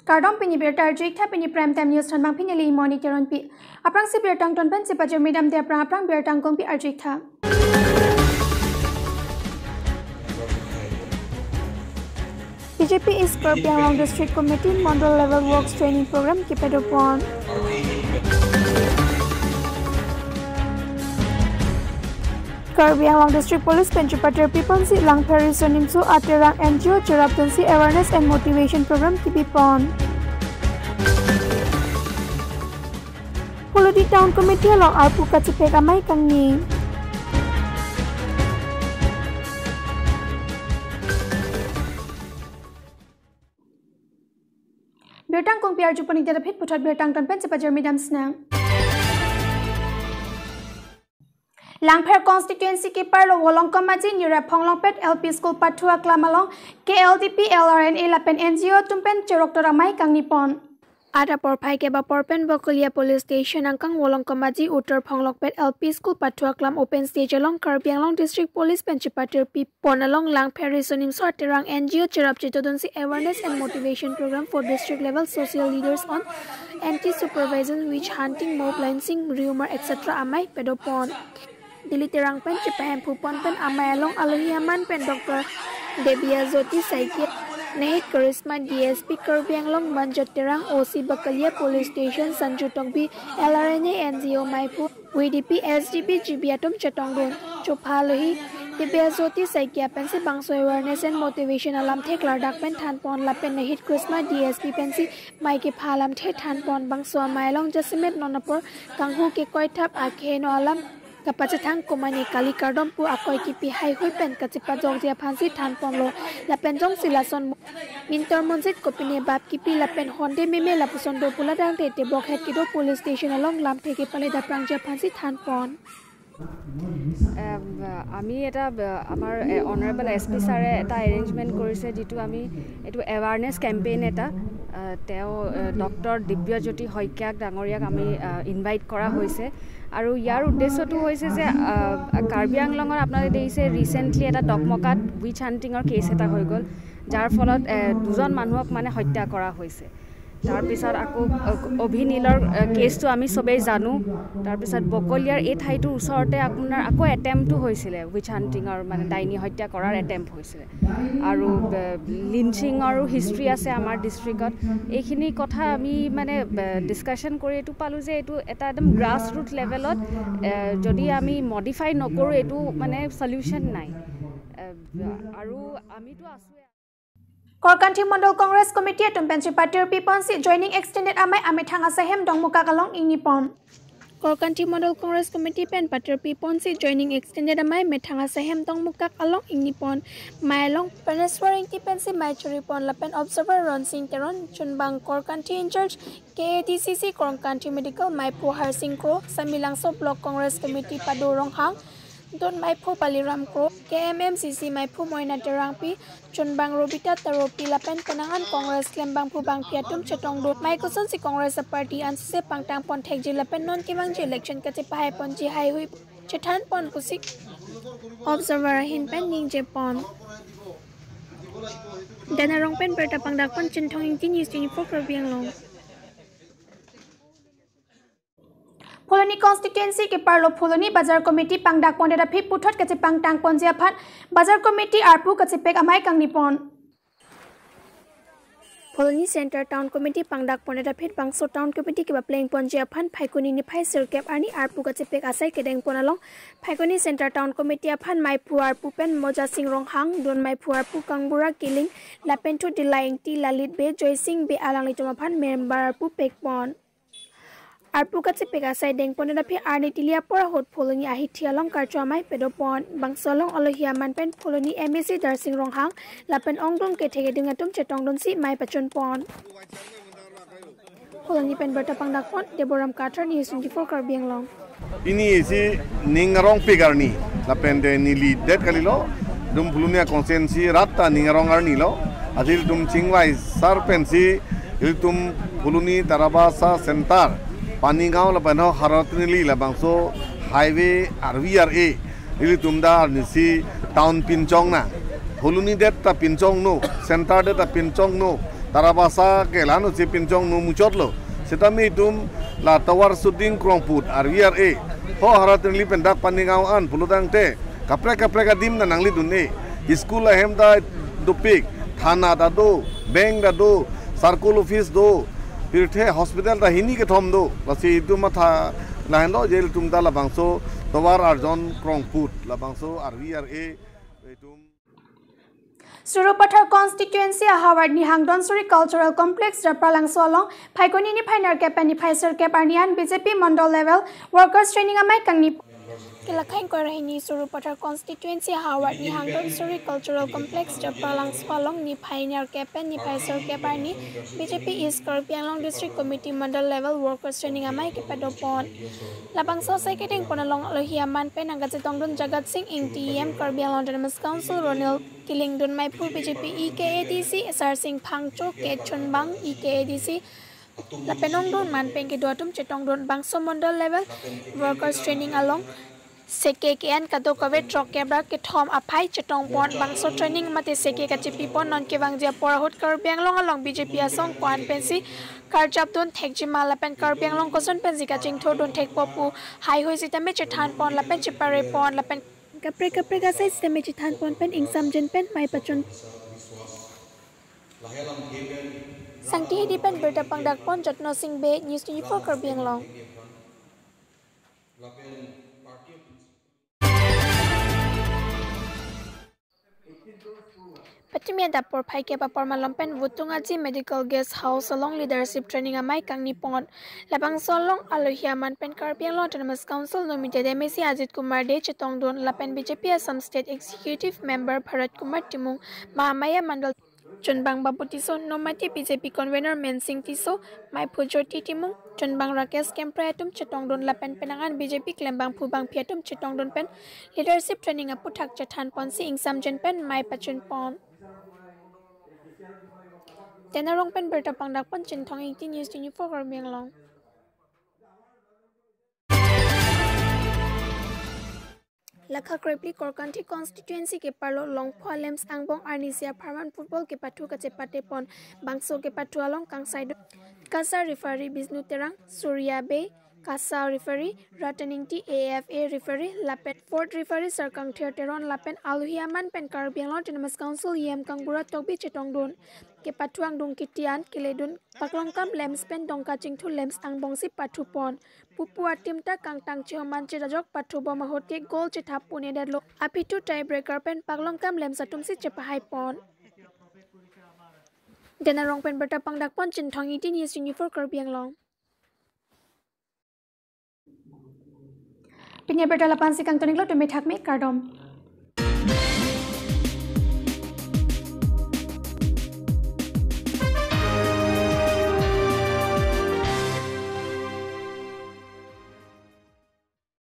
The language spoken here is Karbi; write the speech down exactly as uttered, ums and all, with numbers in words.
Kardom, pini birta arju-ik tha, pini Prime Time News thon bang pini li Moni Teronpi. Aphrangsi birta angton pen chepajirmi damde aphrang aphrang birta angkong pi arju-ik tha. B J P East Karbi Anglong District Committee Mandal Level Works Training Program kepadopon. Karbi Anglong District Police pen chepatirpi ponsi Langpher Riso Nimso Aterang N G O cherapdunsi awareness and motivation program kebipon. Phuloni Town Committee along arpu kachepek amei kangni. Birta angkong pi arjupon-ik det aphi puthot birta angton pen chepajirmi dam sinang. Langpher constituency keparlo Volongkom Aji Nirap Phonglokpet L P School pathu aklam along K L D P, L R N A lapen N G O atum pen cheroktok amei kangnipon. Adap porphai kep apor pen Bokolia Police Station angkang Volongkom Aji Uttar Phonglokpet L P School pathu aklam open stage along Karbi Anglong District Police pen chepatirpi pon along Langpher Riso Nimso Aterang N G O cherap chetodunsi awareness and motivation program for district level social leaders on anti-supervision, witch hunting, mob lancing, rumor, et cetera amei padopon. Delhi Terang pen chepahemphu pon pen amei along alohi aman pen Doctor Debia Jyoti Saikia, Nehit Karishma D S P Karbi Anglong, Manjot Terang, O C Bokolia Police Station, Sanju Tokbi, L R N A N G O meiphu, V D P, S D P, G B atum chetongdun. Chopha alohi Debia Jyoti Saikia pensi bangso awareness and motivation alamthe klardak pen thanpon lapen Nehit Karishma D S P pensi mei kepha alamthe thanpon. Bangso amei along jasemet non apor kanghu kekoi thap akeheno alam kapachethang komane kali kardom pu akoi kipi haihui pen kachepajokji aphansi thanponlo. Lapen jongsi lason mintor monsit kopine bap kipi lapen honde meme lapuson do pu ladangte tebokhet kedo police station along lamthe kepale daprangji aphansi thanpon. এম, আমি এটা, আ, আমাৰ, এ, honourable S P ছাৰে এটা এৰেঞ্জমেণ্ট কৰিছে, যিটো আমি এইটো এৱাৰনেছ কেম্পেইন এটা, আ, তেওঁ, আ, ডক্টৰ দিব্যজ্যোতি শইকীয়াক ডাঙৰীয়াক আমি, আ, ইনভাইট কৰা হৈছে। আৰু ইয়াৰ উদ্দেশ্যটো হৈছে যে, আ, কাৰ্বি আংলঙত আপোনালোকে দেখিছে, ৰিচেণ্টলি এটা ডকমকাত উইচ হাণ্টিঙৰ কেছ এটা হৈ গ'ল, যাৰ ফলত, এ, দুজন মানুহক মানে হত্যা কৰা হৈছে। তাৰপিছত আকৌ, আ, অভিনীলৰ, আ, কেছটো আমি চবেই জানো। তাৰপিছত বকলিয়াৰ এই ঠাইটোৰ ওচৰতে আপোনাৰ আকৌ এটেম্পটো হৈছিলে, উইচ হাণ্টিঙৰ, মানে ডাইনী হত্যা কৰাৰ এটেম্প হৈছিলে। আৰু, আ, লিঞ্চিঙৰো হিষ্ট্ৰী আছে আমাৰ ডিষ্ট্ৰিক্টত। এইখিনি কথা আমি মানে, আ, ডিছকাশ্যন কৰি এইটো পালোঁ যে এইটো এটা একদম গ্ৰাছ ৰুট লেভেলত, আ, যদি আমি মডিফাই নকৰোঁ, এইটো মানে চলিউশ্যন নাই। আ, আৰু আমিতো আছোঁৱে। Korkanthi Mandal Congress Committee atum pen chepatirpi ponsi joining extended amei amethang asai hem Dongmukak along ingnipon. Korkanthi Mandal Congress Committee pen patirpi ponsi joining extended amei methang asai hem Dongmukak along ingnipon. Mei along Praneswar Ingti pensi mei churipon lapen observer Ronsing Teron, chunbang Korkanthi in charge K A D C C Korkanthi Medical meiphu Harsing Kro, Samelangso Block Congress Committee Pado Ronghang, Don meiphu Paliram Kro, K M M C C meiphu Moina Terangpi, chunbang Robita Taropi lapen penang an Congress klembangphu bangphi atum chetongdun. Mei kosonsi Congress aparty ansose pangtang pon thekji lapen non kevangji election kachepahai ponji haihui chethan pon pusi observer ahin pen ningje pon. Dana Rong pen birta pangdak pon, Chinthong Ingti, News twenty-four Karbi Anglong. Phuloni constituency keparlo Phuloni Bazar Committee pangdak pondet aphi puthot kachepangtang ponji aphan Bazar Committee arpu kachepek amei kangnipon. Phuloni Centre Town Committee pangdak pondet aphi bangso Town Committee kepapleng ponji aphan Phaikuni niphai sirkep arni arpu kachepek asai kedeng pon along Phaikuni Centre Town Committee aphan meiphu arpu pen Mojasing Ronghang, Don meiphu arpu Kangbura Killing, lapen thu Dilai Ingti, Lalit Bey, Joysing Bey alanglitum aphan member arpu pekpon. Arpu kachepek asai dengpondet aphi arni tili apor ahut Phuloni ahithi along karcho amei padopon. Bangso along alohi aman pen Phuloni M A C Darsing Ronghang lapen ongdung kethe keding atum chetongdunsi mei pachunpon. Phuloni pen birta pangdak pon, Deboram Kathar, News twenty-four Karbi Anglong. Pini isi ning arongpik arni, lapen de neli det kalilo, dum Phuloni constituency rat ta ning arong arni lo, atil dum chingvai sar pensi, ilitum Phuloni Tarabasa Centre, Panigaon lapen ho Haratneli labangso highway arvi ar-e, ilitum da arnisi town pinchong nang. Phuloni det ta pinchong no, Centre det ta pinchong no, Tarabasa ke la-ansi pinchong nu muchotlo. Sitame itum la tovar suding krongput arvi ar-e, ho Howrah Tinali pen dak Paningau an pulotangte kaprek kaprek adim ta nangledun-e. School ahem ta dopik, thana ta do, bank ta do, circle office do, pirthe hospital ta hini kethom do. Lasi itum matha lahenlo je itum ta labangso tovar arjon krongput, labangso arvi ar-e itum. Sarupathar constituency ahavar arni Hangdonsuri Cultural Complex, Japralangso along Phaikuni niphai nerkep pen niphai sirkep arni an B J P Mandal level workers training amei kangni. Kelakhang ingkoi ra hini Sarupathar constituency ahavar arni Hangdonsuri Cultural Complex, Japralangso along niphai nerkep pen niphai sirkep arni B J P East Karbi Anglong District Committee Mandal level workers training amei kepadopon. Labangso asai kedengpon along alohi aman pen nangkachetongdun Jagat Sing Ingti, E M Karbi Anglong Autonomous Council, Ronil Kilingdon Meiphu, B J P E K A D C, Sar Sing Phangcho, K Chunbang, E K A D C, lapen ongdung man pen kedo atum chetongdun. Bangso Mandal level workers training along seke ke-en kadokave, throk kep ra kethom aphai chetongpon. Bangso training mate seke kachepipon non kevangji apor ahut Karbi Anglong along B J P asong ko-an pensi karjapdun thekjima lapen Karbi Anglong koson pensi kachingthurdun thekpo pu haihui sitame chethanpon lapen cheparepon lapen kaprek kaprek asai sitame chethanpon pen ingsamjin pen mei pachun. Sangti Hedi pen birta pangdakpon Jotno Sing Bey, News twenty-four Karbi Anglong. Patumi adap porphai kep apor malom pen Vutung Aji Medical Guest House along leadership training amei kangnipon. Labangso along alohi aman pen Karbi Anglong Autonomous Council nominated M A C Ajit Kumar Dey chetongdun lapen B J P Assam State Executive Member Bharat Kumar Timung, Mahamaya Mandal Chunbang Babu Tisso, Nomati B J P Convener Mensing Tisso, Meiphu Jyoti Timung, Chunbang Rakesh Kemprai atum chetongdun lapen penang an B J P klembangphu bangphi atum chetongdun pen leadership training aputhak chethanponsi ingsamjin pen mei pachunpon. Tenarong pen birta pangdakpon Chinthong Ingti, News twenty-four Karbi Anglong. Lakha krephli Korkanthi constituency keparlo Longpho a-LAMPS angbong arnisi apharman football kepathu kachepatepon. Bangso kepathu along kangsaidun KASA referee Bishnu Terang, Surya Bey, KASA referee Ratan Ingti, A F A referee lapen fourth referee Sarkangther Teron lapen alohi aman pen Karbi Anglong Autonomous Council E M Kangbura Tokbi chetongdun. Kepathu angdung kiti an keledun Paklongkam LAMPS pen Dongkachingthu LAMPS angbongsi pathupon. Pupu a-team ta kangtang chehom an chedajok pathubom ahut ke goal chethap punedetlo. Aphi thu tie breaker pen Paklongkam LAMPS atumsi chepahaipon. Tenarong pen birta pangdakpon Chinthong Ingti, News twenty-four Karbi Anglong. Pini abirta la-ansi kangton-iklo, tumi thakme, kardom.